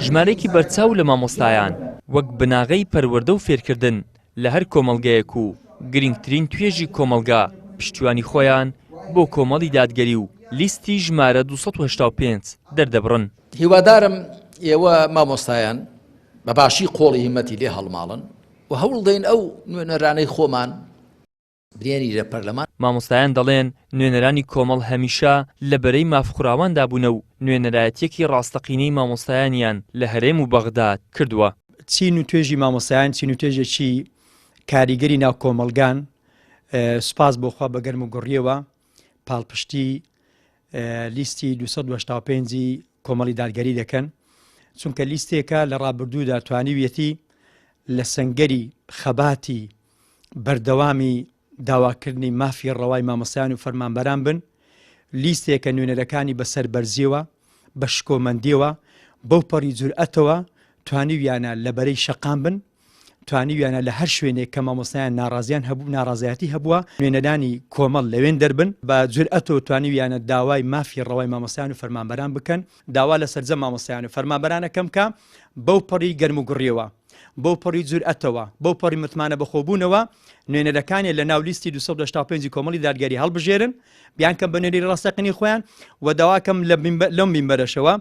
ژمارەیەکی بەرچاو لە مامۆستایان وەک بناغەی پەروەردە و فێرکردن لە هەر کۆمەڵگەیەک و گرنگترین توێژی کۆمەڵگا پشتیوانی خۆیان بۆ کۆمەڵی دادگەری و لیستی ژمارە 285 دەردەبڕن. هیوادارم ئێوە مامۆستایان بە باشی قۆڵی هیمەتی لێ هەڵماڵن و هەوڵدەین ئەو نوێنەرانەی خۆمان برێنی لە پەرلەمان. مامۆستایان دەڵێن، نوێنەرانی کۆمەڵ هەمیشە لە بەرەی مافخوراواندا بوونە و نوێنەرایەتییەکی ڕاستەقینەی مامۆستایانیان لە هەرێم و بەغداد کردووە. چین و توێژی مامۆستایان چین و توێژێکی کاریگەری ناو کۆمەڵگان، سوپاس بۆ خوا بە گەرم و گوڕییەوە پاڵپشتی لیستی 285 ی کۆمەڵی دادگەری دەکەن، چونکە لیستێکە لە ڕابردوودا توانیویەتی لە سەنگەری خەباتی بەردەوامی داواکردنی مافی ڕەوای مامۆستایان و فەرمانبەران بن، لیستێکە نوێنەرەکانی بە سەربەرزیەوە، بە شکۆمەندیەوە، بەو پەڕی جورئەتەوە توانیویانە لە بەرەی شەقام بن، توانیویانە لە هەر شوێنێک کە مامۆستایان ناڕازیان هەبوو، ناڕازایەتی هەبووە، نوێنەرانی کۆمەڵ لەوێن دەربن، بە جورئەتەوە توانیویانە داوای مافی ڕەوای مامۆستایان و فەرمانبەران بکەن، داوا لە سەرجەم مامۆستایان و فەرمانبەران ئەکەم کە بەو پەڕی گەرموگوڕیەوە، بەو پەڕی جورئەتەوە، بەو پەڕی متمانە بەخۆبوونەوە نوێنەرەکانیان لە ناو لیستی 285 کۆمەڵی دادگەری هەڵبژێرن، بیانکەن بە نوێنەری ڕاستەقینەی خۆیان و داواکەم لەم مینبەرەشەوە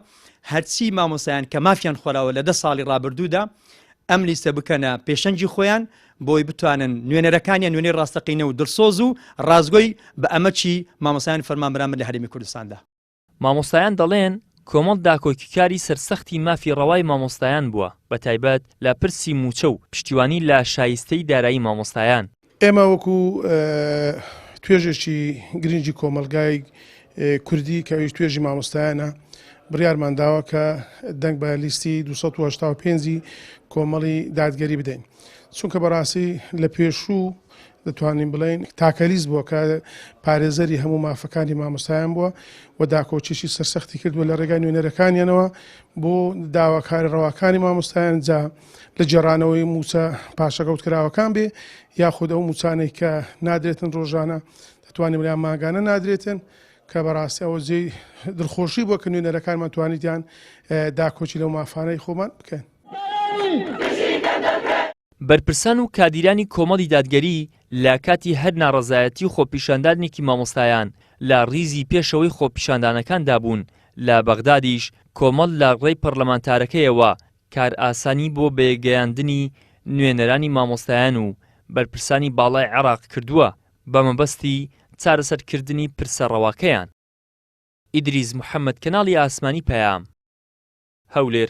هەرچی مامۆستایان کە مافیان خوراوە لە دە ساڵی ڕابردوودا ئەم لیستە بکەنە پێشەنگی خۆیان بۆی بتوانن نوێنەرەکانیان نوێنەری ڕاستەقینە و دڵسۆز و ڕاستگۆی بە ئەمەکی مامۆستایان فەرمانبەران بن لە هەرێمی کوردستاندا. مامۆستایان دەڵێن، کۆمەڵ داکۆکیکاری سەرسەختی مافی ڕەوای مامۆستایان بووە، بەتایبەت لە پرسی مووچە و پشتیوانی لە شایستەی دارایی مامۆستایان. ئێمە وەکو توێژێکی گرنگی کۆمەڵگای کوردی کە ئەویش توێژی مامۆستایانە بڕیارمان داوە کە دەنگ بە لیستی 285 ی کۆمەڵی دادگەری بدەین چونکە بەڕاستی لە پێشوو دەتوانین بڵێین تاکە لیست بووە کە پارێزەری هەموو مافەکانی مامۆستایان بووە و داکۆکیی سەرسەختی کردووە لە ڕێگای نوێنەرەکانیانەوە بۆ داواکارە ڕەواکانی مامۆستایان جا لە گێڕانەوەی مووچە پاشەکەوتکراوەکان بێ یاخود ئەو مووچانەی کە نادرێتن ڕۆژانە دەتوانین بڵێن مانگانە نادرێتن کە بەڕاستی ئەوە جێی دڵخۆشی بووە کە نوێنەرەکانمان توانیتیان داکۆکی لەو مافانەی خۆمان بکەن. بەرپرسان و کادیرانی کۆمەڵی دادگەری لە کاتی هەر ناڕەزایەتی و خۆپیشاندانێکی مامۆستایان لە ڕیزی پێشەوەی خۆپیشاندانەکاندا بوون، لە بەغدادیش کۆمەڵ لە ڕێی پەڕلەمانتارەکەیەوە کارئاسانی بۆ بەیەکگەیاندنی نوێنەرانی مامۆستایان و بەرپرسانی باڵای عێراق کردووە بە مەبەستی چارەسەرکردنی پرسە ڕەواکەیان. ئیدریس محەمەد کەناڵی ئاسمانی پەیام، هەولێر.